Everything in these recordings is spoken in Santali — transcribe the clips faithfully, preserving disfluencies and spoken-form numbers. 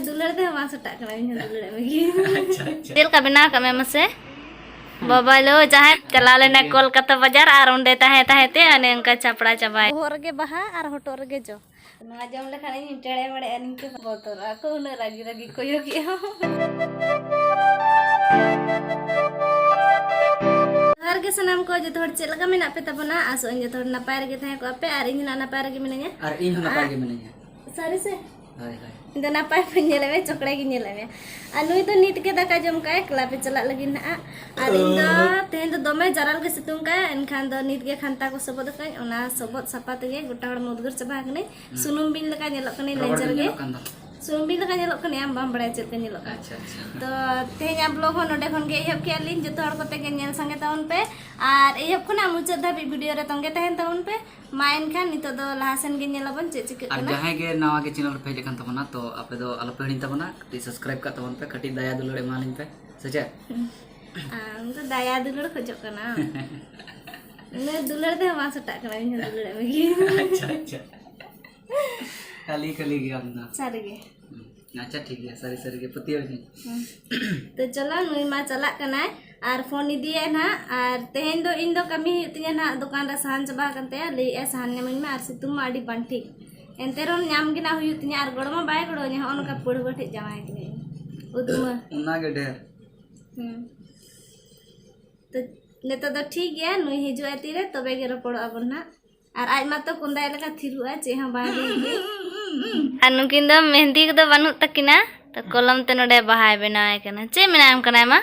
ᱫᱩᱞᱟᱹᱲ ᱛᱮᱦᱚᱸ ᱵᱟᱝ ᱥᱟᱴᱟᱜ ᱠᱟᱱᱟ, ᱤᱧ ᱦᱚᱸ ᱫᱩᱞᱟᱹᱲ ᱮᱢ ᱜᱮ᱾ ᱟᱪᱪᱷᱟ, ᱟᱪᱪᱷᱟ᱾ ᱪᱮᱫ ᱞᱮᱠᱟ ᱵᱮᱱᱟᱣ ᱠᱟᱜ ᱢᱮ ᱢᱟᱥᱮ? ᱵᱟᱵᱟ ᱞᱳ, ᱡᱟᱦᱟᱸᱭ ᱪᱟᱞᱟᱣ ᱞᱮᱱᱟ ᱠᱳᱞᱠᱟᱛᱟ ᱵᱟᱡᱟᱨ ᱟᱨ ᱚᱸᱰᱮ ᱛᱟᱦᱮᱸ ᱛᱟᱦᱮᱸ ᱛᱮ ᱚᱱᱮ ᱚᱱᱠᱟ ᱪᱷᱟᱯᱲᱟ ᱪᱟᱵᱟᱭ᱾ ᱵᱚᱦᱚᱜ ᱨᱮᱜᱮ ᱵᱟᱦᱟ ᱟᱨ ᱦᱚᱴᱚᱜ ᱨᱮᱜᱮ ᱡᱚ᱾ ᱱᱚᱣᱟ ᱡᱚᱢ ᱞᱮᱠᱷᱟᱱ ᱤᱧ ᱴᱮᱲᱮ ᱢᱮᱲᱮᱜᱼᱟ, ᱱᱤᱝᱠᱟᱹ ᱵᱚᱛᱚᱨᱚᱜᱼᱟ ᱠᱚ, ᱩᱱᱟᱹᱜ ᱨᱟᱹᱜᱤ ᱨᱟᱹᱜᱤ ᱠᱚᱭᱚᱜᱮᱜᱼᱟ᱾ ᱡᱚᱦᱟᱨ ᱜᱮ ᱥᱟᱱᱟᱢ ᱠᱚ, ᱡᱚᱛᱚ ᱦᱚᱲ ᱪᱮᱫ ᱞᱮᱠᱟ ᱢᱮᱱᱟᱜ ᱯᱮ ᱛᱟᱵᱚᱱᱟ? ᱟᱥᱚᱜ ᱟᱹᱧ ᱡᱚᱛᱚ ᱦᱚᱲ ᱱᱟᱯᱟᱭ ᱨᱮᱜᱮ ᱛᱟᱦᱮᱸ ᱠᱚᱜᱼᱟ ᱯᱮ, ᱟᱨ ᱤᱧ ᱦᱚᱸ ᱱᱟᱯᱟᱭ ᱨᱮᱜᱮ ᱢᱤᱱᱟᱹᱧᱟ᱾ ᱟᱨ ᱤᱧ ᱦᱚᱸ ᱱᱟᱯᱟᱭ ᱜᱮ ᱢᱤᱱᱟᱹᱧᱟ᱾ ᱥᱟᱹᱨᱤ ᱥᱮ? ᱦᱳᱭ, ᱦᱳᱭ᱾ ᱤᱧ ᱫᱚ ᱱᱟᱯᱟᱭ ᱵᱟᱹᱧ ᱧᱮᱞᱮᱫ ᱢᱮᱭᱟ, ᱪᱚᱠᱲᱟ ᱜᱮᱧ ᱧᱮᱞᱮᱫ ᱢᱮᱭᱟ᱾ ᱟᱨ ᱱᱩᱭ ᱫᱚ ᱱᱤᱛ ᱜᱮ ᱫᱟᱠᱟ ᱡᱚᱢ ᱠᱟᱜᱼᱟᱭ, ᱠᱞᱟᱵᱽ ᱮ ᱪᱟᱞᱟᱜ ᱞᱟᱹᱜᱤᱫ ᱱᱟᱦᱟᱜ᱾ ᱟᱨ ᱤᱧ ᱫᱚ ᱛᱮᱦᱮᱧ ᱫᱚ ᱫᱚᱢᱮ ᱡᱟᱨᱟᱞ ᱜᱮ ᱥᱤᱛᱩᱝ ᱠᱟᱜᱼᱟᱭ, ᱮᱱᱠᱷᱟᱱ ᱫᱚ ᱱᱤᱛ ᱜᱮ ᱠᱷᱟᱱᱛᱟ ᱠᱚ ᱥᱚᱵᱚᱫ ᱟᱠᱟᱫᱟᱹᱧ, ᱚᱱᱟ ᱥᱚᱵᱚᱫ ᱥᱟᱯᱷᱟ ᱛᱮᱜᱮ ᱜᱚᱴᱟ ᱦᱚᱲᱢᱚ ᱩᱫᱽᱜᱟᱹᱨ ᱪᱟᱵᱟ ᱟᱠᱟᱱᱟᱹᱧ᱾ ᱦᱩᱸ᱾ ᱥᱩᱱᱩᱢ ᱵᱤᱧ ᱞᱮᱠᱟ ᱧᱮᱞᱚᱜ ᱠᱟᱹᱱᱟᱹᱧ, ᱨᱚᱵᱟᱨ ᱞᱮᱸᱡᱮᱨ ᱵᱤᱧ ᱜᱮ᱾ ᱧᱮᱞᱚᱜ ᱠᱟᱱ ᱫᱚ᱾ ᱥᱩᱱᱩᱢ ᱵᱤᱧ ᱞᱮᱠᱟ ᱧᱮᱞᱚᱜ ᱠᱟᱹᱱᱟᱹᱧ, ᱟᱢ ᱵᱟᱢ ᱵᱟᱲᱟᱭᱟ ᱪᱮᱫ ᱞᱮᱠᱟ ᱧᱮᱞᱚᱜ ᱠᱟᱱᱟ᱾ ᱟᱪᱪᱷᱟ, ᱟᱪᱪᱷᱟ᱾ ᱛᱚ ᱛᱮᱦᱮᱧᱟᱜ vlog ᱦᱚᱸ ᱱᱚᱰᱮ ᱠᱷᱚᱱ ᱜᱮ ᱮᱦᱚᱵ ᱠᱮᱜᱼᱟ ᱞᱤᱧ᱾ ᱡᱚᱛᱚ ᱦᱚᱲ ᱠᱚᱛᱮ ᱜᱮ ᱧᱮᱞ ᱥᱟᱸᱜᱮ ᱛᱟᱵᱚᱱ ᱯᱮ, ᱟᱨ ᱮᱦᱚᱵ ᱠᱷᱚᱱᱟᱜ ᱢᱩᱪᱟᱹᱫ ᱫᱷᱟᱹᱵᱤᱡ video ᱨᱮ ᱛᱚᱸᱜᱮ ᱛᱟᱦᱮᱱ ᱛᱟᱵᱚᱱ ᱯᱮ᱾ ᱢᱟ ᱮᱱᱠᱷᱟᱱ ᱱᱤᱛᱚᱜ ᱫᱚ ᱞᱟᱦᱟ ᱥᱮᱱ ᱜᱮ ᱧᱮᱞ ᱟᱵᱚᱱ ᱪᱮᱫ ᱪᱤᱠᱟᱹᱜ ᱟᱨ ᱠᱟᱱᱟ᱾ ᱡᱟᱦᱟᱸᱭ ᱜᱮ ᱱᱟᱣᱟ ᱜᱮ channel ᱨᱮᱯᱮ ᱦᱮᱡ ᱟᱠᱟᱱ ᱛᱟᱵᱚᱱᱟ, ᱛᱚ ᱟᱯᱮ ᱫᱚ ᱟᱞᱚᱯᱮ ᱦᱤᱲᱤᱧ ᱛᱟᱵᱚᱱᱟ, ᱠᱟᱹᱴᱤᱡ subscribe ᱠᱟᱜ ᱛᱟᱵᱚᱱ ᱯᱮ, ᱠᱟᱹᱴᱤᱡ ᱫᱟᱭᱟ ᱫᱩᱞᱟᱹᱲ ᱮᱢᱟᱞᱤᱧ ᱯᱮ, ᱥᱮ ᱪᱮᱫ? ᱦᱩᱸ᱾ ᱟᱢ ᱫᱚ ᱫᱟᱭᱟ ᱫᱩᱞᱟᱹᱲ ᱠᱷᱚᱡᱚᱜ ᱠᱟᱱᱟ᱾ ᱩᱱᱟᱹᱜ ᱫᱩᱞᱟᱹᱲ ᱛᱮᱦᱚᱸ ᱵᱟᱝ ᱥᱟᱴᱟᱜ ᱠᱟᱱᱟ, ᱤᱧ ᱦᱚᱸ ᱫᱩᱞᱟᱹᱲ ᱮᱢ ᱜᱮ᱾ ᱟᱪᱪᱷᱟ, ᱟᱪᱪᱷᱟ᱾ ᱠᱷᱟᱹᱞᱤ, ᱠᱷᱟᱹᱞᱤ ᱜᱮ ᱟᱢ ᱫᱚ᱾ ᱥᱟᱹᱨᱤ ᱜᱮ᱾ ᱦᱩᱸ᱾ ᱟᱪᱪᱷᱟ, ᱴᱷᱤᱠ ᱜᱮᱭᱟ, ᱥᱟᱹᱨᱤ, ᱥᱟᱹᱨᱤ ᱜᱮ ᱯᱟᱹᱛᱭᱟᱹᱣ ᱤᱧ᱾ ᱦᱩᱸ᱾ ᱛᱚ ᱪᱚᱞᱚ, ᱱᱩᱭ ᱢᱟ ᱪᱟᱞᱟᱜ ᱠᱟᱱᱟᱭ, ᱟᱨ phone ᱤᱫᱤᱭᱟᱭ ᱱᱟᱦᱟᱜ᱾ ᱟᱨ ᱛᱮᱦᱮᱧ ᱫᱚ ᱤᱧ ᱫᱚ ᱠᱟᱹᱢᱤ ᱦᱩᱭᱩᱜ ᱛᱤᱧᱟᱹ ᱱᱟᱦᱟᱜ, ᱫᱚᱠᱟᱱ ᱨᱮ ᱥᱟᱦᱟᱱ ᱪᱟᱵᱟ ᱟᱠᱟᱱ ᱛᱟᱭᱟ, ᱞᱟᱹᱭᱮᱫᱼᱟᱭ ᱥᱟᱦᱟᱱ ᱧᱟᱢᱟᱹᱧ ᱢᱮ, ᱟᱨ ᱥᱤᱛᱩᱝ ᱢᱟ ᱟᱹᱰᱤ ᱵᱟᱝ ᱴᱷᱤᱠ᱾ ᱮᱱᱛᱮ ᱨᱮᱦᱚᱸ ᱧᱟᱢ ᱜᱮ ᱱᱟᱦᱟᱜ ᱦᱩᱭᱩᱜ ᱛᱤᱧᱟᱹ, ᱟᱨ ᱜᱚᱲᱚ ᱢᱟ ᱵᱟᱭ ᱜᱚᱲᱚ ᱟᱹᱧᱟ, ᱦᱚᱸᱜᱼᱚ ᱱᱚᱝᱠᱟ ᱯᱟᱹᱲᱣᱟᱹ ᱴᱷᱮᱡ ᱡᱟᱶᱟᱭ ᱠᱟᱹᱱᱟᱹᱧ᱾ ᱩᱫᱢᱟᱹ᱾ ᱚᱱᱟ ᱜᱮ ᱰᱷᱮᱨ᱾ ᱦᱩᱸ᱾ ᱛᱚ ᱱᱤᱛᱚᱜ ᱫᱚ ᱴᱷᱤᱠ ᱜᱮᱭᱟ, ᱱᱩᱭ ᱦᱤᱡᱩᱜ ᱟᱭ ᱛᱤᱨᱮ, ᱛᱚᱵᱮ ᱜᱮ ᱨᱚᱯᱚᱲᱚᱜ ᱟᱵᱚᱱ ᱱᱟᱦᱟᱜ᱾ ᱟᱨ ᱟᱡ ᱢᱟᱛᱚ ᱠᱚᱸᱫᱟᱭ ᱞᱮᱠᱟ ᱛᱷᱤᱨᱩᱜᱼᱟ, ᱪᱮᱫ ᱦᱚᱸ ᱵᱟᱝ ᱞᱟᱹᱭ ᱜᱮ᱾ ᱟᱨ ᱱᱩᱠᱤᱱ ᱫᱚ ᱢᱮᱦᱮᱱᱫᱤ ᱠᱚᱫᱚ ᱵᱟᱹᱱᱩᱜ ᱛᱟᱹᱠᱤᱱᱟ, ᱛᱚ ᱠᱚᱞᱚᱢ ᱛᱮ ᱱᱚᱰᱮ ᱵᱟᱦᱟᱭ ᱵᱮᱱᱟᱣ ᱟᱭ ᱠᱟᱱᱟ᱾ ᱪᱮᱫ ᱢᱮᱱᱟᱭ ᱮᱢ ᱠᱟᱱᱟᱭ ᱢᱟ?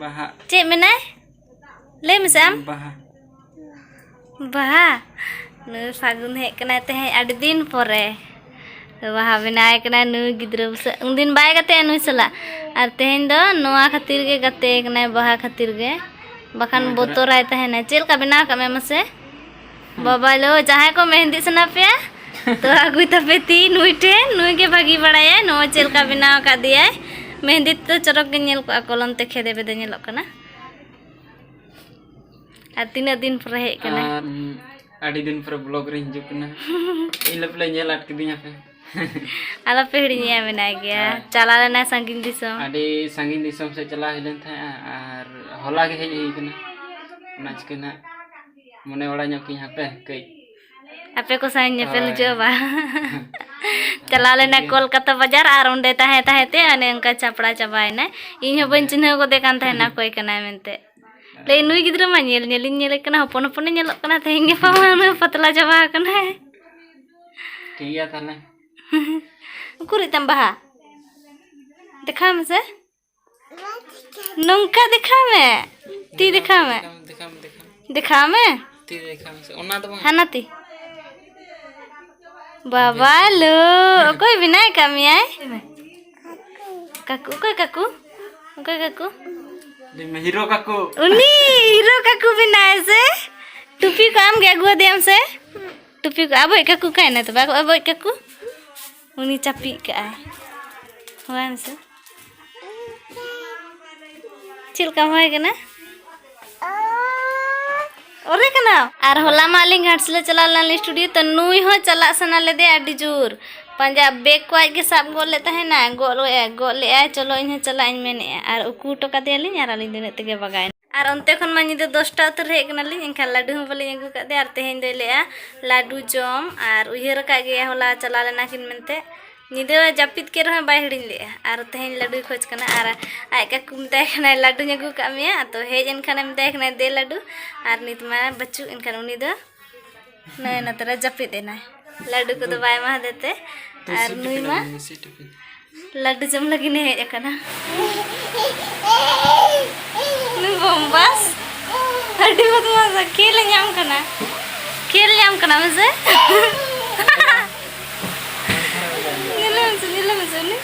ᱵᱟᱦᱟ᱾ ᱪᱮᱫ ᱢᱮᱱᱟᱭ? ᱞᱟᱹᱭ ᱢᱮᱥᱮ ᱟᱢ᱾ ᱵᱟᱦᱟ᱾ ᱵᱟᱦᱟ? ᱱᱩᱭ ᱯᱷᱟᱹᱜᱩᱱ ᱦᱮᱡ ᱠᱟᱱᱟᱭ ᱛᱮᱦᱮᱧ ᱟᱹᱰᱤ ᱫᱤᱱ ᱯᱚᱨᱮ᱾ ᱵᱟᱦᱟ ᱵᱮᱱᱟᱣ ᱟᱭ ᱠᱟᱱᱟᱭ ᱱᱩᱭ ᱜᱤᱫᱽᱨᱟᱹ ᱵᱩᱥᱟᱹᱜ᱾ ᱩᱱᱫᱤᱱ ᱵᱟᱭ ᱜᱟᱛᱮᱜᱼᱟ ᱱᱩᱭ ᱥᱟᱞᱟᱜ, ᱟᱨ ᱛᱮᱦᱮᱧ ᱫᱚ ᱱᱚᱣᱟ ᱠᱷᱟᱹᱛᱤᱨ ᱜᱮ ᱜᱟᱛᱮ ᱠᱟᱱᱟᱭ, ᱵᱟᱦᱟ ᱠᱷᱟᱹᱛᱤᱨ ᱜᱮ᱾ ᱵᱟᱠᱷᱟᱱ ᱱᱚᱣᱟ ᱠᱚᱨᱮ᱾ ᱵᱚᱛᱚᱨᱟᱭ ᱛᱟᱦᱮᱱᱟ᱾ ᱪᱮᱫ ᱞᱮᱠᱟ ᱵᱮᱱᱟᱣ ᱠᱟᱜ ᱢᱮ ᱢᱟᱥᱮ? ᱦᱩᱸ᱾ ᱵᱟᱵᱟ ᱞᱳ, ᱡᱟᱦᱟᱸᱭ ᱠᱚ ᱢᱮᱦᱮᱱᱫᱤ ᱥᱟᱱᱟ ᱯᱮᱭᱟ, ᱛᱚ ᱟᱹᱜᱩᱭ ᱛᱟᱯᱮ ᱛᱤ ᱱᱩᱭ ᱴᱷᱮᱱ, ᱱᱩᱭ ᱜᱮ ᱵᱷᱟᱹᱜᱤ ᱵᱟᱲᱟᱭᱟᱭ ᱱᱚᱣᱟ ᱪᱮᱫ ᱞᱮᱠᱟ ᱵᱮᱱᱟᱣ ᱟᱠᱟᱫ ᱫᱮᱭᱟᱭ᱾ ᱢᱮᱦᱮᱱᱫᱤ ᱛᱮᱫᱚ ᱪᱚᱨᱚᱠ ᱜᱮ ᱧᱮᱞ ᱠᱚᱜᱼᱟ, ᱠᱚᱞᱚᱢ ᱛᱮ ᱠᱷᱮᱫᱮ ᱵᱮᱫᱮ ᱧᱮᱞᱚᱜ ᱠᱟᱱᱟ᱾ ᱟᱨ ᱛᱤᱱᱟᱹᱜ ᱫᱤᱱ ᱯᱚᱨᱮ ᱦᱮᱡ ᱠᱟᱱᱟᱭ? ᱟᱨ, ᱩᱢ, ᱟᱹᱰᱤ ᱫᱤᱱ ᱯᱚᱨᱮ vlog ᱨᱮᱧ ᱦᱤᱡᱩᱜ ᱠᱟᱱᱟ᱾ ᱤᱧ ᱞᱮ ᱯᱮᱞᱮ ᱧᱮᱞ ᱟᱫ ᱠᱤᱫᱤᱧᱟ ᱯᱮ᱾ ᱟᱞᱚᱯᱮ ᱦᱤᱲᱤᱧᱮᱭᱟ, ᱢᱮᱱᱟᱭ ᱜᱮᱭᱟ᱾ ᱦᱮᱸ᱾ ᱪᱟᱞᱟᱣ ᱞᱮᱱᱟᱭ ᱥᱟᱺᱜᱤᱧ ᱫᱤᱥᱚᱢ᱾ ᱟᱹᱰᱤ ᱥᱟᱺᱜᱤᱧ ᱫᱤᱥᱚᱢ ᱥᱮᱫ ᱪᱟᱞᱟᱣ ᱦᱩᱭ ᱞᱮᱱ ᱛᱟᱦᱮᱸᱜᱼᱟ, ᱟᱨ ᱦᱚᱞᱟ ᱜᱮ ᱦᱮᱡ ᱦᱩᱭ ᱠᱟᱱᱟ᱾ ᱚᱱᱟ ᱪᱤᱠᱟᱹ ᱱᱟᱦᱟᱜ ᱢᱚᱱᱮ ᱵᱟᱲᱟ ᱧᱚᱜ ᱠᱤᱧ ᱦᱟᱯᱮ ᱠᱟᱹᱡ᱾ ᱟᱯᱮ ᱠᱚ ᱥᱟᱶ ᱧᱮᱯᱮᱞ ᱦᱳᱭ᱾ ᱦᱤᱡᱩᱜᱼᱟ ᱵᱟ? ᱪᱟᱞᱟᱣ ᱞᱮᱱᱟᱭ ᱴᱷᱤᱠ ᱜᱮᱭᱟ᱾ ᱠᱳᱞᱠᱟᱛᱟ ᱵᱟᱡᱟᱨ, ᱟᱨ ᱚᱸᱰᱮ ᱛᱟᱦᱮᱸ ᱛᱟᱦᱮᱸ ᱛᱮ ᱚᱱᱮ ᱚᱱᱠᱟ ᱪᱷᱟᱯᱲᱟ ᱪᱟᱵᱟᱭᱮᱱᱟᱭ᱾ ᱤᱧ ᱦᱚᱸ ᱵᱟᱹᱧ ᱦᱮᱸ᱾ ᱪᱤᱱᱦᱟᱹᱣ ᱜᱚᱫᱮ ᱠᱟᱱ ᱛᱟᱦᱮᱱᱟ ᱚᱠᱚᱭ ᱠᱟᱱᱟᱭ ᱢᱮᱱᱛᱮ᱾ ᱞᱟᱹᱭ, ᱱᱩᱭ ᱜᱤᱫᱽᱨᱟᱹ ᱢᱟ ᱧᱮᱞ ᱧᱮᱞᱤᱧ ᱧᱮᱞᱮ ᱠᱟᱱᱟ, ᱦᱚᱯᱚᱱ ᱦᱚᱯᱚᱱᱮ ᱧᱮᱞᱚᱜ ᱠᱟᱱᱟ, ᱛᱮᱦᱮᱧ ᱜᱟᱯᱟ ᱢᱟ ᱩᱱᱟᱹᱜ ᱯᱟᱛᱞᱟ ᱪᱟᱵᱟ ᱟᱠᱟᱱᱟᱭ᱾ ᱴᱷᱤᱠ ᱜᱮᱭᱟ ᱛᱟᱦᱞᱮ᱾ ᱩᱠᱩᱨᱤᱡ ᱛᱟᱢ ᱵᱟᱦᱟ? ᱫᱮᱠᱷᱟᱣ ᱢᱮᱥᱮ᱾ ᱱᱚᱝᱠᱟ ᱫᱮᱠᱷᱟᱣ ᱢᱮ᱾ ᱛᱤ ᱫᱮᱠᱷᱟᱣ ᱢᱮ᱾ ᱫᱮᱠᱷᱟᱣ ᱢᱮ, ᱫᱮᱠᱷᱟᱣ ᱢᱮ, ᱫᱮᱠᱷᱟᱣ ᱢᱮ᱾ ᱫᱮᱠᱷᱟᱣ ᱢᱮ᱾ ᱛᱤ ᱫᱮᱠᱷᱟᱣ ᱢᱮᱥᱮ᱾ ᱚᱱᱟ ᱫᱚ ᱵᱟᱝ᱾ ᱦᱟᱱᱟ ᱛᱤ᱾ ᱵᱟᱵᱟ ᱞᱳ, ᱚᱠᱚᱭ ᱵᱮᱱᱟᱣ ᱠᱟᱜ ᱢᱮᱭᱟᱭ? ᱠᱟᱠᱩ, ᱚᱠᱚᱭ ᱠᱟᱠᱩ? ᱚᱠᱚᱭ ᱠᱟᱠᱩ? ᱞᱟᱹᱭ ᱢᱮ, ᱦᱤᱨᱳ ᱠᱟᱠᱩ᱾ ᱩᱱᱤ ᱦᱤᱨᱳ ᱠᱟᱠᱩ ᱵᱮᱱᱟᱣ ᱥᱮ? ᱴᱩᱯᱤ ᱠᱚ ᱟᱢ ᱜᱮ ᱟᱹᱜᱩ ᱟᱫᱮᱭᱟᱢ ᱥᱮ? ᱴᱩᱯᱤ ᱠᱚ ᱟᱵᱚᱭᱤᱡ ᱠᱟᱠᱩ ᱚᱠᱟᱭᱮᱱᱟ ᱛᱚᱵᱮ? ᱟᱵᱚᱭᱤᱡ ᱠᱟᱠᱩ? ᱩᱱᱤ ᱪᱟᱹᱯᱤᱜ ᱠᱟᱜᱼᱟᱭ᱾ ᱦᱚᱦᱚᱣᱟᱭ ᱢᱮᱥᱮ᱾ ᱪᱮᱫ ᱞᱮᱠᱟᱢ ᱦᱚᱦᱚᱣᱟᱭ ᱠᱟᱱᱟ? ᱚᱨᱮ ᱠᱟᱱᱟ᱾ ᱟᱨ ᱦᱚᱞᱟ ᱢᱟ ᱟᱹᱞᱤᱧ ᱜᱷᱟᱴᱥᱤᱞᱟᱹ ᱪᱟᱞᱟᱣ ᱞᱮᱱᱟᱞᱤᱧ ᱥᱴᱩᱰᱤᱭᱳ, ᱛᱚ ᱱᱩᱭ ᱦᱚᱸ ᱪᱟᱞᱟᱜ ᱥᱟᱱᱟ ᱞᱮᱫᱮᱭᱟ ᱟᱹᱰᱤ ᱡᱳᱨ᱾ ᱯᱟᱸᱡᱟ ᱵᱮᱜᱽ ᱠᱚ ᱟᱡ ᱜᱮ ᱥᱟᱵ ᱜᱚᱫ ᱞᱮᱫ ᱛᱟᱦᱮᱱᱟ, ᱜᱚᱫ ᱞᱮᱫᱼᱟᱭ, ᱜᱚᱫ ᱞᱮᱫᱼᱟᱭ, ᱪᱚᱞᱚ ᱤᱧ ᱦᱚᱸ ᱪᱟᱞᱟᱜ ᱤᱧ ᱢᱮᱱᱮᱫᱼᱟ᱾ ᱟᱨ ᱩᱠᱩ ᱦᱚᱴᱚ ᱠᱟᱫᱮᱭᱟᱞᱤᱧ ᱟᱨ ᱟᱹᱞᱤᱧ ᱫᱚ ᱤᱱᱟᱹᱜ ᱛᱮᱜᱮ ᱵᱟᱜᱟᱭᱮᱱᱟ᱾ ᱟᱨ ᱚᱱᱛᱮ ᱠᱷᱚᱱ ᱢᱟ ᱧᱤᱫᱟᱹ ᱫᱚᱥᱴᱟ ᱩᱛᱟᱹᱨ ᱦᱮᱡ ᱠᱟᱱᱟᱞᱤᱧ, ᱮᱱᱠᱷᱟᱱ ᱞᱟᱹᱰᱩ ᱦᱚᱸ ᱵᱟᱹᱞᱤᱧ ᱟᱹᱜᱩ ᱠᱟᱫ ᱫᱮᱭᱟ᱾ ᱟᱨ ᱛᱮᱦᱮᱧ ᱫᱚᱭ ᱞᱟᱹᱭᱮᱫᱼᱟ ᱞᱟᱹᱰᱩ ᱡᱚᱢ, ᱟᱨ ᱩᱭᱦᱟᱹᱨ ᱟᱠᱟᱫ ᱜᱮᱭᱟ ᱦᱚᱞᱟ ᱪᱟᱞᱟᱣ ᱞᱮᱱᱟ ᱠᱤᱱ ᱢᱮᱱᱛᱮ᱾ ᱧᱤᱫᱟᱹ ᱡᱟᱹᱯᱤᱫ ᱠᱮᱫ ᱨᱮᱦᱚᱸ ᱵᱟᱭ ᱦᱤᱲᱤᱧ ᱞᱮᱫᱼᱟ᱾ ᱟᱨ ᱛᱮᱦᱮᱧ ᱞᱟᱹᱰᱩᱭ ᱠᱷᱚᱡᱽ ᱠᱟᱱᱟ, ᱟᱨ ᱟᱡ ᱠᱟᱠᱩ ᱢᱮᱛᱟᱭ ᱠᱟᱱᱟᱭ, "ᱞᱟᱹᱰᱩᱧ ᱟᱹᱜᱩ ᱠᱟᱜ ᱢᱮᱭᱟ", ᱟᱫᱚ ᱦᱮᱡ ᱮᱱ ᱠᱷᱟᱱᱮ ᱢᱮᱛᱟᱭ ᱠᱟᱱᱟᱭ, "ᱫᱮ ᱞᱟᱹᱰᱩ", ᱟᱨ ᱱᱤᱛ ᱢᱟ ᱵᱟᱹᱪᱩᱜ, ᱮᱱᱠᱷᱟᱱ ᱩᱱᱤ ᱫᱚ ᱱᱚᱜᱼᱚᱭ ᱱᱚᱛᱮ ᱨᱮ ᱡᱟᱹᱯᱤᱫ ᱮᱱᱟᱭ᱾ ᱞᱟᱹᱰᱩ ᱠᱚᱫᱚ ᱵᱟᱭ ᱮᱢᱟ ᱦᱟᱫᱮ ᱛᱮ, ᱟᱨ ᱱᱩᱭ ᱢᱟ ᱞᱟᱹᱰᱩ ᱡᱚᱢ ᱞᱟᱹᱜᱤᱫ ᱮ ᱦᱮᱡ ᱟᱠᱟᱱᱟ᱾ ᱱᱩᱭ ᱵᱚᱢᱵᱟᱥ ᱟᱹᱰᱤ ᱵᱚᱫᱢᱟᱥ, ᱠᱷᱮᱞ ᱮ ᱧᱟᱢ ᱠᱟᱱᱟ, ᱠᱷᱮᱞ ᱧᱟᱢ ᱠᱟᱱᱟ ᱢᱮᱥᱮ᱾ ᱧᱮᱞᱮ ᱢᱮᱥᱮ, ᱧᱮᱞᱮ ᱢᱮᱥᱮ ᱩᱱᱤ᱾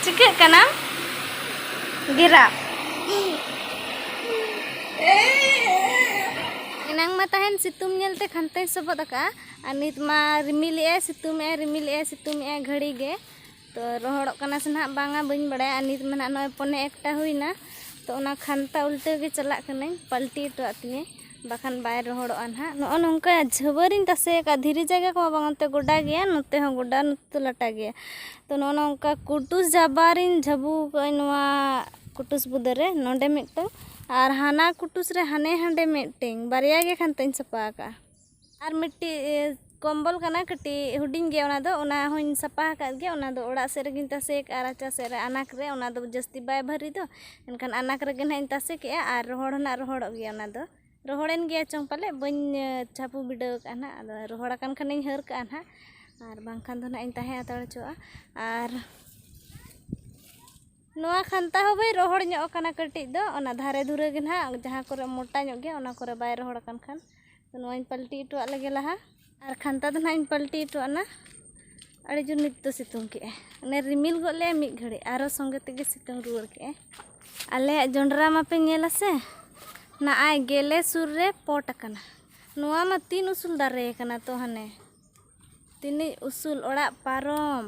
ᱪᱤᱠᱟᱹᱜ ᱠᱟᱱᱟᱢ? ᱜᱷᱮᱨᱟ᱾ ᱮᱱᱟᱝ ᱢᱟ ᱛᱟᱦᱮᱱ ᱥᱤᱛᱩᱝ ᱧᱮᱞᱛᱮ ᱠᱷᱟᱱᱛᱟᱧ ᱥᱚᱵᱚᱫ ᱟᱠᱟᱫᱼᱟ, ᱟᱨ ᱱᱤᱛ ᱢᱟ ᱨᱤᱢᱤᱞᱮᱜᱼᱟᱭ, ᱥᱤᱛᱩᱝᱮᱜᱼᱟᱭ, ᱨᱤᱢᱤᱞᱮᱜᱼᱟᱭ, ᱥᱤᱛᱩᱝᱮᱜᱼᱟᱭ ᱜᱷᱟᱹᱲᱤ ᱜᱮ᱾ ᱛᱚ ᱨᱚᱦᱚᱲᱚᱜ ᱠᱟᱱᱟ ᱥᱮ ᱱᱟᱦᱟᱜ ᱵᱟᱝᱟ, ᱵᱟᱹᱧ ᱵᱟᱲᱟᱭᱟ᱾ ᱟᱨ ᱱᱤᱛ ᱢᱟ ᱱᱟᱦᱟᱜ ᱱᱚᱜᱼᱚᱭ ᱯᱚᱱᱮ ᱮᱠᱴᱟ ᱦᱩᱭᱱᱟ᱾ ᱛᱚ ᱚᱱᱟ ᱠᱷᱟᱱᱛᱟ ᱩᱞᱴᱟᱹᱣ ᱜᱮ ᱪᱟᱞᱟᱜ ᱠᱟᱹᱱᱟᱹᱧ, ᱯᱟᱞᱴᱤ ᱦᱚᱴᱚᱣᱟᱜ ᱛᱤᱧᱟᱹ, ᱵᱟᱠᱷᱟᱱ ᱵᱟᱭ ᱨᱚᱦᱚᱲᱚᱜᱼᱟ ᱱᱟᱦᱟᱜ᱾ ᱱᱚᱜᱼᱚ ᱱᱚᱝᱠᱟ ᱡᱷᱟᱹᱵᱟᱹᱨᱤᱧ ᱛᱟᱥᱮ ᱟᱠᱟᱫ, ᱫᱷᱤᱨᱤ ᱡᱟᱭᱜᱟ ᱠᱚᱢᱟ ᱵᱟᱝ, ᱚᱱᱛᱮ ᱜᱚᱰᱟ ᱜᱮᱭᱟ, ᱱᱚᱛᱮ ᱦᱚᱸ ᱜᱚᱰᱟ, ᱱᱚᱛᱮ ᱫᱚ ᱞᱟᱴᱟ ᱜᱮᱭᱟ᱾ ᱛᱚ ᱱᱚᱜᱼᱚ ᱱᱚᱝᱠᱟ ᱠᱩᱴᱩᱥ ᱡᱟᱵᱟᱨᱤᱧ ᱡᱷᱟᱹᱵᱩ ᱟᱠᱟᱫᱟᱹᱧ ᱱᱚᱣᱟ ᱠᱩᱴᱩᱥ ᱵᱩᱫᱟᱹ ᱨᱮ, ᱱᱚᱰᱮ ᱢᱤᱫᱴᱟᱝ ᱟᱨ ᱦᱟᱱᱟ ᱠᱩᱴᱩᱥ ᱨᱮ ᱦᱟᱱᱮ ᱦᱟᱸᱰᱮ ᱢᱤᱫᱴᱟᱝ, ᱵᱟᱨᱭᱟ ᱜᱮ ᱠᱷᱟᱱᱛᱟᱧ ᱥᱟᱯᱷᱟ ᱟᱠᱟᱫᱼᱟ᱾ ᱟᱨ ᱢᱤᱫᱴᱤᱡ, ᱮ, ᱠᱚᱢᱵᱚᱞ ᱠᱟᱱᱟ, ᱠᱟᱹᱴᱤᱡ ᱦᱩᱰᱤᱧ ᱜᱮᱭᱟ, ᱚᱱᱟ ᱫᱚ, ᱚᱱᱟ ᱦᱚᱸᱧ ᱥᱟᱯᱷᱟ ᱟᱠᱟᱫ ᱜᱮᱭᱟ᱾ ᱚᱱᱟ ᱫᱚ ᱚᱲᱟᱜ ᱥᱮᱫ ᱨᱮᱜᱮᱧ ᱛᱟᱥᱮ ᱟᱠᱟᱫᱼᱟ, ᱨᱟᱪᱟ ᱥᱮᱫ ᱨᱮ, ᱟᱱᱟᱠ ᱨᱮ᱾ ᱚᱱᱟ ᱫᱚ ᱡᱟᱹᱥᱛᱤ ᱵᱟᱭ ᱵᱷᱟᱹᱨᱤ ᱫᱚ, ᱮᱱᱠᱷᱟᱱ ᱟᱱᱟᱠ ᱨᱮᱜᱮ ᱱᱟᱦᱟᱜ ᱤᱧ ᱛᱟᱥᱮ ᱠᱮᱜᱼᱟ᱾ ᱟᱨ ᱨᱚᱦᱚᱲ ᱦᱚᱸ ᱱᱟᱦᱟᱜ ᱨᱚᱦᱚᱲᱚᱜ ᱜᱮᱭᱟ᱾ ᱚᱱᱟ ᱫᱚ ᱨᱚᱦᱚᱲᱮᱱ ᱜᱮᱭᱟ ᱪᱚᱝ ᱯᱟᱞᱮ, ᱵᱟᱹᱧ, ᱮ, ᱪᱷᱟᱯᱩ ᱵᱤᱰᱟᱹᱣ ᱟᱠᱟᱫᱼᱟ ᱱᱟᱦᱟᱜ᱾ ᱟᱫᱚ ᱨᱚᱦᱚᱲ ᱟᱠᱟᱱ ᱠᱷᱟᱱᱤᱧ ᱦᱟᱹᱨ ᱠᱟᱜᱼᱟ ᱱᱟᱦᱟᱜ, ᱟᱨ ᱵᱟᱝᱠᱷᱟᱱ ᱫᱚ ᱱᱟᱦᱟᱜ ᱤᱧ ᱛᱟᱦᱮᱸ ᱦᱟᱛᱟᱲ ᱦᱚᱪᱚᱣᱟᱜᱼᱟ᱾ ᱟᱨ ᱱᱚᱣᱟ ᱠᱷᱟᱱᱛᱟ ᱦᱚᱸ ᱵᱟᱹᱧ ᱨᱚᱦᱚᱲ ᱧᱚᱜ ᱟᱠᱟᱱᱟ ᱠᱟᱹᱴᱤᱡ ᱫᱚ, ᱚᱱᱟ ᱫᱷᱟᱨᱮ ᱫᱷᱩᱨᱟᱹ ᱜᱮ ᱱᱟᱦᱟᱜ, ᱡᱟᱦᱟᱸ ᱠᱚᱨᱮ ᱢᱚᱴᱟ ᱧᱚᱜ ᱜᱮᱭᱟ, ᱚᱱᱟ ᱠᱚᱨᱮ ᱵᱟᱭ ᱨᱚᱦᱚᱲ ᱟᱠᱟᱱ ᱠᱷᱟᱱ᱾ ᱛᱚ ᱱᱚᱣᱟᱧ ᱯᱟᱞᱴᱤ ᱦᱚᱴᱚᱣᱟᱜ ᱞᱮᱜᱮ ᱞᱟᱦᱟ᱾ ᱟᱨ ᱠᱷᱟᱱᱛᱟ ᱫᱚ ᱱᱟᱦᱟᱜ ᱤᱧ ᱯᱟᱞᱴᱤ ᱦᱚᱴᱚᱣᱟᱜ ᱱᱟ᱾ ᱟᱹᱰᱤ ᱡᱳᱨ ᱱᱤᱛ ᱫᱚ ᱥᱤᱛᱩᱝ ᱠᱮᱜᱼᱟᱭ, ᱚᱱᱮ ᱨᱤᱢᱤᱞ ᱜᱚᱫ ᱞᱮᱜᱼᱟᱭ ᱢᱤᱫ ᱜᱷᱟᱹᱲᱤᱡ, ᱟᱨᱚ ᱥᱚᱸᱜᱮ ᱛᱮᱜᱮ ᱥᱤᱛᱩᱝ ᱨᱩᱣᱟᱹᱲ ᱠᱮᱜᱼᱟᱭ᱾ ᱟᱞᱮᱭᱟᱜ ᱡᱚᱸᱰᱨᱟ ᱢᱟᱯᱮ ᱧᱮᱞᱟ ᱥᱮ, ᱱᱟᱜᱼᱟᱭ ᱜᱮᱞᱮ ᱥᱩᱨ ᱨᱮ ᱯᱚᱴ ᱟᱠᱟᱱᱟ᱾ ᱱᱚᱣᱟ ᱢᱟ ᱛᱤᱱ ᱩᱥᱩᱞ ᱫᱟᱨᱮ ᱠᱟᱱᱟ ᱛᱚ, ᱦᱟᱱᱮ ᱛᱤᱱᱟᱹᱜ ᱩᱥᱩᱞ ᱚᱲᱟᱜ ᱯᱟᱨᱚᱢ᱾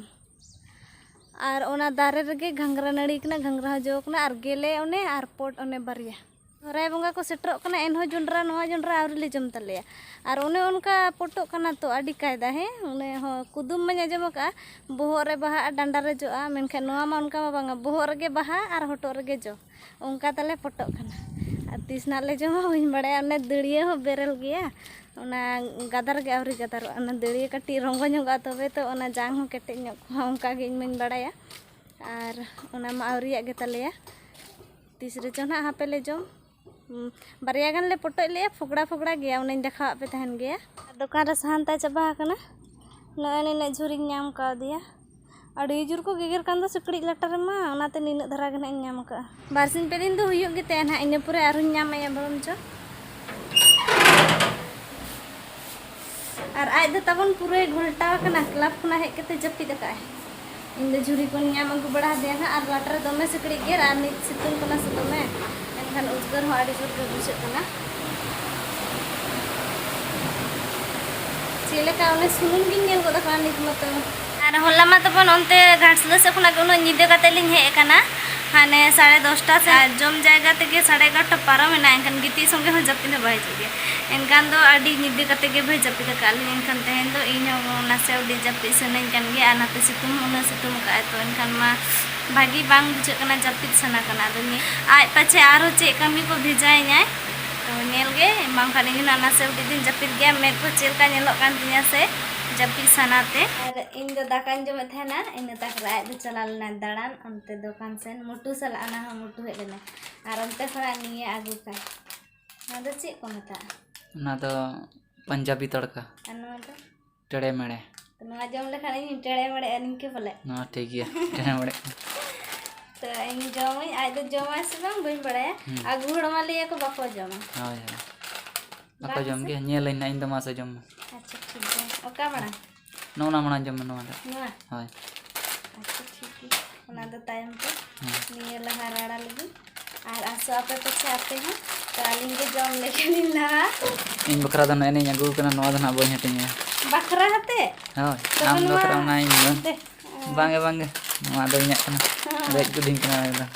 ᱟᱨ ᱚᱱᱟ ᱫᱟᱨᱮ ᱨᱮᱜᱮ ᱜᱷᱟᱸᱜᱽᱨᱟ ᱱᱟᱹᱲᱤ ᱠᱟᱱᱟ, ᱜᱷᱟᱸᱜᱽᱨᱟ ᱦᱚᱸ ᱡᱚ ᱠᱟᱱᱟ, ᱟᱨ ᱜᱮᱞᱮ ᱚᱱᱮ ᱟᱨ ᱯᱚᱴ ᱚᱱᱮ ᱵᱟᱨᱭᱟ᱾ ᱥᱚᱦᱨᱟᱭ ᱵᱚᱸᱜᱟ ᱠᱚ ᱥᱮᱴᱮᱨᱚᱜ ᱠᱟᱱᱟ, ᱮᱱᱦᱚᱸ ᱡᱚᱸᱰᱨᱟ, ᱱᱚᱣᱟ ᱡᱚᱸᱰᱨᱟ ᱟᱹᱣᱨᱤ ᱞᱮ ᱡᱚᱢ ᱛᱟᱞᱮᱭᱟ᱾ ᱟᱨ ᱚᱱᱮ ᱚᱱᱠᱟ ᱯᱚᱴᱚᱜ ᱠᱟᱱᱟ ᱛᱚ, ᱟᱹᱰᱤ ᱠᱟᱭᱫᱟ, ᱦᱮᱸ᱾ ᱚᱱᱮ ᱦᱚᱸ ᱠᱩᱫᱩᱢ ᱢᱟᱧ ᱟᱸᱡᱚᱢ ᱟᱠᱟᱫᱼᱟ, ᱵᱚᱦᱚᱜ ᱨᱮ ᱵᱟᱦᱟᱜᱼᱟ, ᱰᱟᱸᱰᱟ ᱨᱮ ᱡᱚᱜᱼᱟ, ᱢᱮᱱᱠᱷᱟᱱ ᱱᱚᱣᱟ ᱢᱟ ᱚᱱᱠᱟ ᱢᱟ ᱵᱟᱝᱟ, ᱵᱚᱦᱚᱜ ᱨᱮᱜᱮ ᱵᱟᱦᱟ ᱟᱨ ᱦᱚᱴᱚᱜ ᱨᱮᱜᱮ ᱡᱚ, ᱚᱱᱠᱟ ᱛᱟᱞᱮ ᱯᱚᱴᱚᱜ ᱠᱟᱱᱟ᱾ ᱟᱨ ᱛᱤᱥ ᱱᱟᱜ ᱞᱮ ᱡᱚᱢᱟ ᱵᱟᱹᱧ ᱵᱟᱲᱟᱭᱟ᱾ ᱚᱱᱮ ᱫᱟᱹᱲᱭᱟᱹ ᱦᱚᱸ ᱵᱮᱨᱮᱞ ᱜᱮᱭᱟ, ᱚᱱᱟ ᱜᱟᱫᱟᱨ ᱜᱮ ᱟᱹᱣᱨᱤ ᱜᱟᱫᱟᱨᱚᱜᱼᱟ, ᱚᱱᱟ ᱫᱟᱹᱲᱭᱟᱹ ᱠᱟᱹᱴᱤᱡ ᱨᱚᱸᱜᱚ ᱧᱚᱜᱚᱜᱼᱟ, ᱛᱚᱵᱮ ᱛᱚ ᱚᱱᱟ ᱡᱟᱝ ᱦᱚᱸ ᱠᱮᱴᱮᱡ ᱧᱚᱜ ᱠᱚᱜᱼᱟ, ᱚᱱᱠᱟ ᱜᱮ ᱤᱧ ᱢᱟᱧ ᱵᱟᱲᱟᱭᱟ᱾ ᱟᱨ ᱚᱱᱟ ᱢᱟ ᱟᱹᱣᱨᱤᱭᱟᱜ ᱜᱮ ᱛᱟᱞᱮᱭᱟ, ᱛᱤᱥ ᱨᱮᱪᱚ ᱱᱟᱦᱟᱜ ᱦᱟᱯᱮ ᱞᱮ ᱡᱚᱢ᱾ ᱦᱩᱸ, ᱵᱟᱨᱭᱟ ᱜᱟᱱ ᱞᱮ ᱯᱚᱴᱚᱡ ᱞᱮᱜᱼᱟ, ᱯᱷᱚᱠᱲᱟ ᱯᱷᱚᱠᱲᱟ ᱜᱮᱭᱟ, ᱚᱱᱮᱧ ᱫᱮᱠᱷᱟᱣᱟᱫ ᱯᱮ ᱛᱟᱦᱮᱱ ᱜᱮᱭᱟ᱾ ᱟᱨ ᱫᱚᱠᱟᱱ ᱨᱮ ᱥᱟᱦᱟᱱ ᱛᱟᱭ ᱪᱟᱵᱟ ᱟᱠᱟᱱᱟ, ᱱᱚᱜᱼᱚᱭ ᱱᱤᱱᱟᱹᱜ ᱡᱷᱩᱨᱤᱧ ᱧᱟᱢ ᱠᱟᱣᱫᱮᱭᱟ᱾ ᱟᱹᱰᱤ ᱡᱳᱨ ᱠᱚ ᱜᱮᱜᱮᱨ ᱠᱟᱱ ᱫᱚ ᱥᱤᱠᱲᱤᱡ ᱞᱟᱴᱟ ᱨᱮᱢᱟ, ᱚᱱᱟᱛᱮ ᱱᱤᱱᱟᱹᱜ ᱫᱷᱟᱨᱟ ᱜᱮ ᱱᱟᱦᱟᱜ ᱤᱧ ᱧᱟᱢ ᱟᱠᱟᱫᱼᱟ᱾ ᱵᱟᱨᱥᱤᱧ ᱯᱮ ᱫᱤᱱ ᱫᱚ ᱦᱩᱭᱩᱜ ᱜᱮ ᱛᱟᱭᱟ ᱱᱟᱦᱟᱜ, ᱤᱱᱟᱹ ᱯᱚᱨᱮ ᱟᱨᱦᱚᱸᱧ ᱧᱟᱢ ᱟᱭᱟ ᱵᱚᱨᱚᱝ ᱪᱚ᱾ ᱟᱨ ᱟᱡ ᱫᱚ ᱛᱟᱵᱚᱱ ᱯᱩᱨᱟᱹᱭ ᱜᱷᱚᱞᱴᱟᱣ ᱟᱠᱟᱱᱟ, ᱠᱞᱟᱵᱽ ᱠᱷᱚᱱᱟᱜ ᱦᱮᱡ ᱠᱟᱛᱮ ᱡᱟᱹᱯᱤᱫ ᱟᱠᱟᱫᱼᱟᱭ᱾ ᱤᱧ ᱫᱚ ᱡᱷᱩᱨᱤ ᱠᱚᱧ ᱧᱟᱢ ᱟᱹᱜᱩ ᱵᱟᱲᱟ ᱟᱫᱮᱭᱟ ᱱᱟᱦᱟᱜ, ᱟᱨ ᱞᱟᱴᱟ ᱨᱮ ᱫᱚᱢᱮ ᱥᱤᱠᱲᱤᱡ ᱜᱮᱨ, ᱟᱨ ᱱᱤᱛ ᱥᱤᱛᱩᱝ ᱠᱟᱱᱟ ᱥᱮ ᱫᱚᱢᱮ, ᱮᱱᱠᱷᱟᱱ ᱩᱫᱽᱜᱟᱹᱨ ᱦᱚᱸ ᱟᱹᱰᱤ ᱡᱳᱨ ᱜᱮ ᱵᱩᱡᱷᱟᱹᱜ ᱠᱟᱱᱟ᱾ ᱪᱮᱫ ᱞᱮᱠᱟ ᱚᱱᱮ ᱥᱩᱱᱩᱢ ᱜᱤᱧ ᱧᱮᱞ ᱜᱚᱫ ᱟᱠᱟᱫᱼᱟ ᱱᱤᱛ ᱢᱟᱛᱚ᱾ ᱟᱨ ᱦᱚᱞᱟ ᱢᱟ ᱛᱟᱵᱚᱱ ᱚᱱᱛᱮ ᱜᱷᱟᱴᱥᱤᱞᱟᱹ ᱥᱮᱫ ᱠᱷᱚᱱᱟᱜ ᱜᱮ ᱩᱱᱟᱹᱜ ᱧᱤᱫᱟᱹ ᱠᱟᱛᱮ ᱞᱤᱧ ᱦᱮᱡ ᱟᱠᱟᱱᱟ, ᱦᱟᱱᱮ ᱥᱟᱲᱮ ᱫᱚᱥᱴᱟ ᱥᱮᱫ᱾ ᱟᱨ ᱡᱚᱢ ᱡᱟᱭᱜᱟ ᱛᱮᱜᱮ ᱥᱟᱲᱮ ᱮᱜᱟᱨᱚᱴᱟ ᱯᱟᱨᱚᱢ ᱮᱱᱟ, ᱮᱱᱠᱷᱟᱱ ᱜᱤᱛᱤᱡ ᱥᱚᱸᱜᱮ ᱦᱚᱸ ᱡᱟᱹᱯᱤᱫ ᱦᱚᱸ ᱵᱟᱭ ᱦᱤᱡᱩᱜ ᱜᱮᱭᱟ᱾ ᱮᱱᱠᱷᱟᱱ ᱫᱚ ᱟᱹᱰᱤ ᱧᱤᱫᱟᱹ ᱠᱟᱛᱮ ᱜᱮ ᱵᱷᱟᱹᱭ ᱡᱟᱹᱯᱤᱫ ᱟᱠᱟᱫ ᱞᱤᱧ᱾ ᱮᱱᱠᱷᱟᱱ ᱛᱮᱦᱮᱧ ᱫᱚ ᱤᱧ ᱦᱚᱸ ᱱᱟᱥᱮ ᱟᱹᱰᱤ ᱡᱟᱹᱯᱤᱫ ᱥᱟᱱᱟᱧ ᱠᱟᱱ ᱜᱮᱭᱟ, ᱟᱨ ᱱᱟᱛᱮ ᱥᱤᱛᱩᱝ ᱦᱚᱸ ᱩᱱᱟᱹᱜ ᱥᱤᱛᱩᱝ ᱟᱠᱟᱫᱼᱟᱭ, ᱛᱚ ᱮᱱᱠᱷᱟᱱ ᱢᱟ ᱵᱷᱟᱹᱜᱤ ᱵᱟᱝ ᱵᱩᱡᱷᱟᱹᱜ ᱠᱟᱱᱟ, ᱡᱟᱹᱯᱤᱫ ᱥᱟᱱᱟ ᱠᱟᱱᱟ᱾ ᱟᱫᱚ ᱧᱮ-, ᱟᱡ ᱯᱟᱪᱷᱮ ᱟᱨᱦᱚᱸ ᱪᱮᱫ ᱠᱟᱹᱢᱤ ᱠᱚ ᱵᱷᱮᱡᱟᱭᱤᱧᱟᱭ, ᱛᱚ ᱧᱮᱞ ᱜᱮ, ᱵᱟᱝᱠᱷᱟᱱ ᱤᱧ ᱦᱚᱸ ᱱᱟᱥᱮ ᱩᱰᱤᱡ ᱫᱚᱧ ᱡᱟᱹᱯᱤᱫ ᱜᱮᱭᱟ᱾ ᱢᱮᱫ ᱠᱚ ᱪᱮᱫ ᱞᱮᱠᱟ ᱧᱮᱞᱚᱜ ᱠᱟᱱ ᱛᱤᱧᱟ ᱥᱮ ᱡᱟᱹᱯᱤᱫ ᱥᱟᱱᱟᱛᱮ᱾ ᱟᱨ ᱤᱧ ᱫᱚ ᱫᱟᱠᱟᱧ ᱡᱚᱢᱮᱫ ᱛᱟᱦᱮᱱᱟ, ᱤᱱᱟᱹ ᱛᱟᱠ ᱨᱮ ᱟᱡ ᱫᱚ ᱪᱟᱞᱟᱣ ᱞᱮᱱᱟᱭ ᱫᱟᱬᱟᱱ ᱚᱱᱛᱮ ᱫᱚᱠᱟᱱ ᱥᱮᱱ, ᱢᱩᱴᱩ ᱥᱟᱞᱟᱜ ᱚᱱᱟ ᱦᱚᱸ ᱢᱩᱴᱩ ᱦᱮᱡ ᱞᱮᱱᱟᱭ᱾ ᱟᱨ ᱚᱱᱛᱮ ᱠᱷᱚᱱᱟᱜ ᱱᱤᱭᱟᱹ ᱟᱹᱜᱩ ᱠᱟᱭ, ᱱᱚᱣᱟ ᱫᱚ ᱪᱮᱫ ᱠᱚ ᱢᱮᱛᱟᱜᱼᱟ? ᱚᱱᱟ ᱫᱚ ᱯᱟᱧᱡᱟᱵᱤ ᱛᱟᱲᱠᱟ᱾ ᱟᱨ ᱱᱚᱣᱟ ᱫᱚ? ᱴᱮᱲᱮ ᱢᱮᱲᱮ᱾ ᱱᱚᱣᱟ ᱡᱚᱢ ᱞᱮᱠᱷᱟᱱ ᱤᱧ ᱴᱮᱲᱮ ᱢᱮᱲᱮᱜᱼᱟ ᱱᱤᱝᱠᱟᱹ ᱯᱟᱞᱮ᱾ ᱱᱚᱣᱟ ᱴᱷᱤᱠ ᱜᱮᱭᱟ, ᱴᱮᱲᱮ ᱢᱮᱲᱮ᱾ ᱛᱚ ᱤᱧ ᱡᱚᱢᱟᱹᱧ, ᱟᱡ ᱫᱚ ᱡᱚᱢᱟᱭ ᱥᱮ ᱵᱟᱝ ᱵᱟᱹᱧ ᱵᱟᱲᱟᱭᱟ᱾ ᱦᱩᱸ᱾ ᱟᱹᱜᱩ ᱦᱚᱲ ᱢᱟ ᱞᱟᱹᱭᱟ ᱠᱚ ᱵᱟᱠᱚ ᱡᱚᱢᱟ᱾ ᱦᱳᱭ, ᱦᱳᱭ᱾ ᱵᱟᱠᱚ ᱵᱟᱝ ᱡᱚᱢ ᱥᱮ? ᱜᱮᱭᱟ, ᱧᱮᱞᱟᱹᱧ ᱱᱟᱜ, ᱤᱧ ᱫᱚ ᱢᱟᱥᱮ ᱡᱚᱢ ᱢᱮ᱾ ᱟᱪᱪᱷᱟ, ᱴᱷᱤᱠ ᱜᱮᱭᱟ᱾ ᱚᱠᱟ ᱢᱟᱲᱟᱝ? ᱱᱚᱜᱼᱚ ᱱᱟ ᱢᱟᱲᱟᱝ ᱡᱚᱢ ᱢᱮ, ᱱᱚᱣᱟ ᱫᱚ᱾ ᱱᱚᱣᱟ? ᱦᱳᱭ᱾ ᱟᱪᱪᱷᱟ, ᱴᱷᱤᱠ ᱜᱮᱭᱟ᱾ ᱚᱱᱟ ᱫᱚ ᱛᱟᱭᱚᱢ ᱛᱮ᱾ ᱦᱩᱸ᱾ ᱱᱤᱭᱟᱹ ᱞᱟᱦᱟ ᱨᱟᱲᱟ ᱞᱟᱹᱜᱤᱫ᱾ ᱟᱨ ᱟᱥᱚᱜ ᱟᱯᱮ ᱯᱟᱪᱷᱮ ᱟᱯᱮ ᱦᱚᱸ, ᱛᱚ ᱟᱹᱞᱤᱧ ᱜᱮ ᱡᱚᱢ ᱞᱮᱜᱮ ᱞᱤᱧ ᱞᱟᱦᱟ᱾ ᱤᱧ ᱵᱟᱠᱷᱨᱟ ᱫᱚ ᱱᱚᱜᱼᱚᱭ ᱱᱤᱧ ᱟᱹᱜᱩ ᱠᱟᱱᱟ, ᱱᱚᱣᱟ ᱫᱚ ᱱᱟᱦᱟᱜ ᱵᱟᱹᱧ ᱦᱟᱹᱴᱤᱧᱟ᱾ ᱵᱟᱠᱷᱨᱟ ᱦᱟᱛᱮ? ᱦᱳᱭ, ᱛᱚᱵᱮ ᱟᱢ ᱱᱚᱣᱟ ᱵᱟᱠᱷᱨᱟ ᱚᱱᱟ ᱤᱧ ᱫᱚ᱾ ᱫᱮ᱾ ᱵᱟᱝᱜᱮ, ᱵᱟᱝᱜᱮ, ᱱᱚᱣᱟ ᱫᱚ ᱤᱧᱟᱹᱜ ᱠᱟᱱᱟ᱾ ᱦᱮᱸ᱾ ᱨᱮᱡ ᱠᱤᱫᱤᱧ ᱠᱟᱱᱟ ᱮᱠᱫᱚᱢ᱾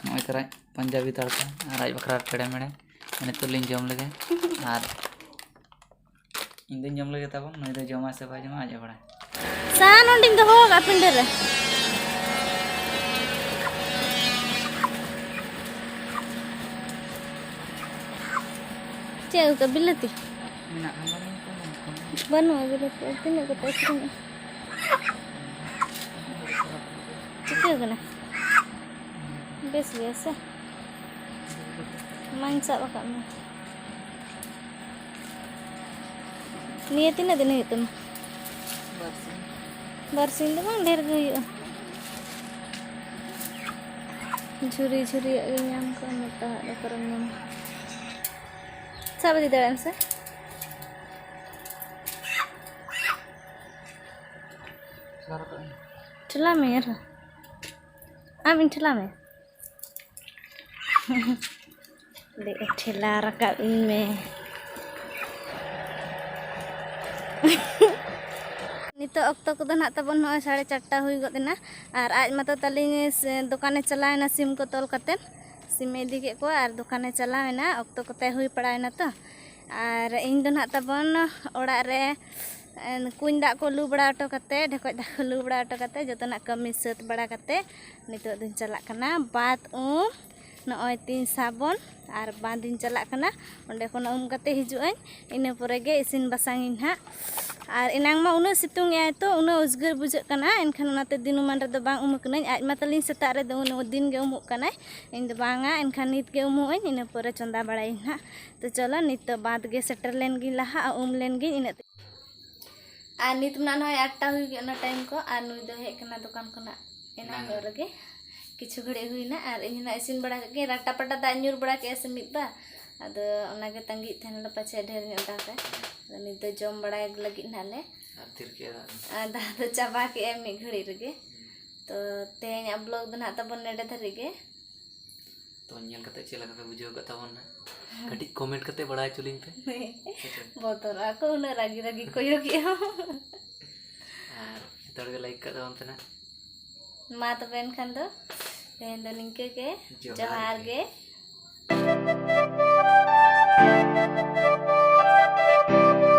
ᱱᱚᱜᱼᱚᱭ ᱛᱚᱨᱟᱭ ᱯᱟᱧᱡᱟᱵᱤ ᱛᱟᱲᱠᱟ ᱟᱨ ᱟᱡ ᱵᱟᱠᱷᱨᱟ ᱴᱮᱲᱮ ᱢᱮᱲᱮ᱾ ᱱᱤᱛᱚᱜ ᱞᱤᱧ ᱡᱚᱢ ᱞᱮᱜᱮ᱾ ᱟᱨ ᱤᱧ ᱫᱚᱧ ᱡᱚᱢ ᱞᱮᱜᱮ ᱛᱟᱵᱚᱱ, ᱱᱩᱭ ᱫᱚ ᱡᱚᱢᱟᱭ ᱥᱮ ᱵᱟᱭ ᱡᱚᱢᱟ, ᱟᱡ ᱮ ᱵᱟᱲᱟᱭ᱾ ᱥᱟ ᱱᱚᱸᱰᱮᱧ ᱫᱚᱦᱚ ᱠᱟᱜᱼᱟ ᱯᱤᱸᱰᱟᱹ ᱨᱮ᱾ ᱪᱮᱫ ᱟᱹᱜᱩ ᱠᱟᱜᱼᱟ? ᱵᱤᱞᱟᱹᱛᱤ? ᱢᱮᱱᱟᱜᱼᱟ, ᱵᱟᱹᱱᱩᱜ ᱠᱚᱣᱟ᱾ ᱵᱟᱹᱱᱩᱜᱼᱟ ᱵᱤᱞᱟᱹᱛᱤ᱾ ᱛᱤᱱᱟᱹᱜ ᱠᱟᱛᱮ ᱟᱹᱠᱷᱨᱤᱧᱚᱜᱼᱟ? ᱪᱤᱠᱟᱹ ᱠᱟᱱᱟ? ᱵᱮᱥ ᱜᱮᱭᱟ ᱥᱮ? ᱢᱟᱧ ᱥᱟᱵ ᱟᱠᱟᱫ ᱢᱮ᱾ ᱱᱤᱭᱟᱹ ᱛᱤᱱᱟᱹᱜ ᱫᱤᱱ ᱦᱩᱭᱩᱜ ᱛᱟᱢᱟ? ᱵᱟᱨ ᱥᱤᱧ᱾ ᱵᱟᱨ ᱥᱤᱧ ᱫᱚ ᱵᱟᱝ, ᱰᱷᱮᱨ ᱜᱮ ᱦᱩᱭᱩᱜᱼᱟ᱾ ᱡᱷᱩᱨᱤ ᱡᱷᱩᱨᱤᱭᱟᱜ ᱜᱮ ᱧᱟᱢ ᱠᱚᱜᱼᱟ, ᱢᱚᱴᱟᱣᱟᱜ ᱫᱚ ᱚᱠᱟᱨᱮᱢ ᱧᱟᱢᱟ? ᱥᱟᱵ ᱤᱫᱤ ᱫᱟᱲᱮᱭᱟᱜ ᱟᱢ ᱥᱮ? ᱴᱷᱮᱞᱟᱣ ᱢᱮ ᱟᱨᱦᱚᱸ᱾ ᱟᱢ ᱤᱧ ᱴᱷᱮᱞᱟᱣ ᱢᱮ᱾ ᱫᱮᱡ ᱴᱷᱮᱞᱟᱣ ᱨᱟᱠᱟᱵ ᱤᱧ ᱢᱮ᱾ ᱩᱱᱤ ᱱᱤᱛᱚᱜ ᱚᱠᱛᱚ ᱠᱚᱫᱚ ᱱᱟᱦᱟᱜ ᱛᱟᱵᱚᱱ ᱱᱚᱜᱼᱚᱭ ᱥᱟᱲᱮ ᱪᱟᱨᱴᱟ ᱦᱩᱭ ᱜᱚᱫ ᱮᱱᱟ᱾ ᱟᱨ ᱟᱡ ᱢᱟᱛᱚ ᱛᱟᱹᱞᱤᱧ ᱥᱮ-, ᱫᱚᱠᱟᱱᱮ ᱪᱟᱞᱟᱣ ᱮᱱᱟ, ᱥᱤᱢ ᱠᱚ ᱛᱚᱞ ᱠᱟᱛᱮᱫ ᱥᱤᱢᱮ ᱤᱫᱤ ᱠᱮᱫ ᱠᱚᱣᱟ ᱟᱨ ᱫᱚᱠᱟᱱᱮ ᱪᱟᱞᱟᱣ ᱮᱱᱟ᱾ ᱚᱠᱛᱚ ᱠᱚᱛᱮ ᱦᱩᱭ ᱯᱟᱲᱟᱣ ᱮᱱᱟ ᱛᱚ᱾ ᱟᱨ ᱤᱧ ᱫᱚ ᱱᱟᱦᱟᱜ ᱛᱟᱵᱚᱱ ᱚᱲᱟᱜ ᱨᱮ, ᱮ, ᱠᱩᱧ ᱫᱟᱜ ᱠᱚ ᱞᱩ ᱵᱟᱲᱟ ᱦᱚᱴᱚ ᱠᱟᱛᱮ, ᱰᱷᱮᱠᱚᱡ ᱫᱟᱜ ᱠᱚ ᱞᱩ ᱵᱟᱲᱟ ᱦᱚᱴᱚ ᱠᱟᱛᱮ, ᱡᱚᱛᱚᱱᱟᱜ ᱠᱟᱹᱢᱤ ᱥᱟᱹᱛ ᱵᱟᱲᱟ ᱠᱟᱛᱮ ᱱᱤᱛᱚᱜ ᱫᱚᱧ ᱪᱟᱞᱟᱜ ᱠᱟᱱᱟ ᱵᱟᱸᱫᱽ ᱩᱢ᱾ ᱱᱚᱜᱼᱚᱭ ᱛᱤᱦᱤᱧ ᱥᱟᱵᱚᱱ ᱟᱨ ᱵᱟᱸᱫᱤᱧ ᱪᱟᱞᱟᱜ ᱠᱟᱱᱟ᱾ ᱚᱸᱰᱮ ᱠᱷᱚᱱ ᱩᱢ ᱠᱟᱛᱮ ᱦᱤᱡᱩᱜ ᱟᱹᱧ, ᱤᱱᱟᱹ ᱯᱚᱨᱮ ᱜᱮ ᱤᱥᱤᱱ ᱵᱟᱥᱟᱝ ᱤᱧ ᱱᱟᱦᱟᱜ᱾ ᱟᱨ ᱮᱱᱟᱝ ᱢᱟ ᱩᱱᱟᱹᱜ ᱥᱤᱛᱩᱝ ᱮᱜᱼᱟᱭ ᱛᱚ, ᱩᱱᱟᱹᱜ ᱩᱥᱜᱟᱹᱨ ᱵᱩᱡᱷᱟᱹᱜ ᱠᱟᱱᱟ, ᱮᱱᱠᱷᱟᱱ ᱚᱱᱟᱛᱮ ᱫᱤᱱᱩᱢᱟᱱ ᱨᱮᱫᱚ ᱵᱟᱝ ᱩᱢ ᱠᱟᱹᱱᱟᱹᱧ᱾ ᱟᱡ ᱢᱟ ᱛᱟᱹᱞᱤᱧ ᱥᱮᱛᱟᱜ ᱨᱮᱫᱚ ᱩᱱᱟᱹᱜ ᱫᱤᱱ ᱜᱮ ᱩᱢᱩᱜ ᱠᱟᱱᱟᱭ, ᱤᱧ ᱫᱚ ᱵᱟᱝᱟ᱾ ᱮᱱᱠᱷᱟᱱ ᱱᱤᱛ ᱜᱮ ᱩᱢᱩᱜ ᱟᱹᱧ, ᱤᱱᱟᱹ ᱯᱚᱨᱮ ᱪᱚᱸᱫᱟ ᱵᱟᱲᱟᱭᱟᱹᱧ ᱱᱟᱦᱟᱜ᱾ ᱛᱚ ᱪᱚᱞᱚ, ᱱᱤᱛ ᱫᱚ ᱵᱟᱸᱫᱽ ᱜᱮ ᱥᱮᱴᱮᱨ ᱞᱮᱱ ᱜᱤᱧ ᱞᱟᱦᱟ, ᱟᱨ ᱩᱢ ᱞᱮᱱ ᱜᱤᱧ ᱤᱱᱟᱹᱜ ᱛᱮ᱾ ᱟᱨ ᱱᱤᱛ ᱢᱟ ᱱᱚᱜᱼᱚᱭ ᱟᱴ ᱴᱟ ᱦᱩᱭ ᱜᱮ ᱚᱱᱟ ᱴᱟᱭᱤᱢ ᱠᱚ, ᱟᱨ ᱱᱩᱭ ᱫᱚ ᱦᱮᱡ ᱠᱟᱱᱟ ᱫᱚᱠᱟᱱ ᱠᱷᱚᱱᱟᱜ ᱮᱱᱟᱝ ᱮᱱᱟᱝ ᱧᱚᱜ ᱨᱮ᱾ ᱨᱮᱜᱮ, ᱠᱤᱪᱷᱩ ᱜᱷᱟᱹᱲᱤᱡ ᱦᱩᱭᱱᱟ᱾ ᱟᱨ ᱤᱧ ᱦᱚᱸ ᱱᱟᱜ ᱤᱥᱤᱱ ᱵᱟᱲᱟ ᱠᱮᱫ ᱜᱮ, ᱨᱟᱴᱟ ᱯᱟᱴᱟ ᱫᱟᱜ ᱧᱩᱨ ᱵᱟᱲᱟ ᱠᱮᱫᱼᱟ ᱥᱮ ᱢᱤᱫ ᱵᱟᱨ, ᱟᱫᱚ ᱚᱱᱟᱜᱮ ᱛᱟᱺᱜᱤᱭᱮᱫ ᱛᱟᱦᱮᱱᱟᱞᱮ ᱯᱟᱪᱷᱮ ᱰᱷᱮᱨ ᱧᱚᱜ ᱫᱟᱜᱟᱭ᱾ ᱟᱫᱚ ᱱᱤᱛ ᱫᱚ ᱡᱚᱢ ᱵᱟᱲᱟᱭ ᱞᱟᱹᱜᱤᱫ ᱱᱟᱜ ᱞᱮ ᱟᱨ ᱛᱷᱤᱨ ᱠᱮᱫᱼᱟ ᱫᱟᱜ᱾ ᱟᱨ ᱫᱟᱜ ᱫᱚ ᱪᱟᱵᱟ ᱠᱮᱫᱼᱟᱭ ᱢᱤᱫ ᱜᱷᱟᱹᱲᱤᱡ ᱨᱮᱜᱮ᱾ ᱛᱚ ᱛᱮᱦᱮᱧᱟᱜ ᱵᱞᱚᱜ ᱫᱚ ᱱᱟᱜ ᱛᱟᱵᱚᱱ ᱱᱮᱰᱮ ᱫᱷᱟᱹᱨᱤᱡ ᱜᱮ᱾ ᱛᱚ ᱧᱮᱞ ᱠᱟᱛᱮ ᱪᱮᱫ ᱞᱮᱠᱟ ᱯᱮ ᱵᱩᱡᱷᱟᱹᱣ ᱠᱟᱜ ᱛᱟᱵᱚᱱᱟ, ᱠᱟᱹᱴᱤᱡ ᱠᱚᱢᱮᱱᱴ ᱠᱟᱛᱮ ᱵᱟᱲᱟᱭ ᱦᱚᱪᱚ ᱞᱤᱧ ᱯᱮ᱾ ᱦᱮᱸ᱾ ᱦᱮᱸ ᱪᱮ? ᱵᱚᱛᱚᱨᱚᱜᱼᱟ ᱠᱚ, ᱩᱱᱟᱹᱜ ᱨᱟᱹᱜᱤ ᱨᱟᱹᱜᱤ ᱠᱚᱭᱚᱜᱮᱜᱼᱟ᱾ ᱟᱨ ᱡᱚᱛᱚ ᱦᱚᱲ ᱜᱮ ᱞᱟᱭᱤᱠ ᱠᱟᱜ ᱛᱟᱵᱚᱱ ᱯᱮ ᱱᱟᱜ᱾ ᱢᱟ ᱛᱚᱵᱮ ᱮᱱᱠᱷᱟᱱ ᱫᱚ ᱛᱮᱦᱮᱧ ᱫᱚ ᱱᱤᱝᱠᱟᱹ ᱜᱮ᱾ ᱡᱚᱦᱟᱨ ᱡᱚᱦᱟᱨ ᱜᱮ᱾ ᱜᱮ᱾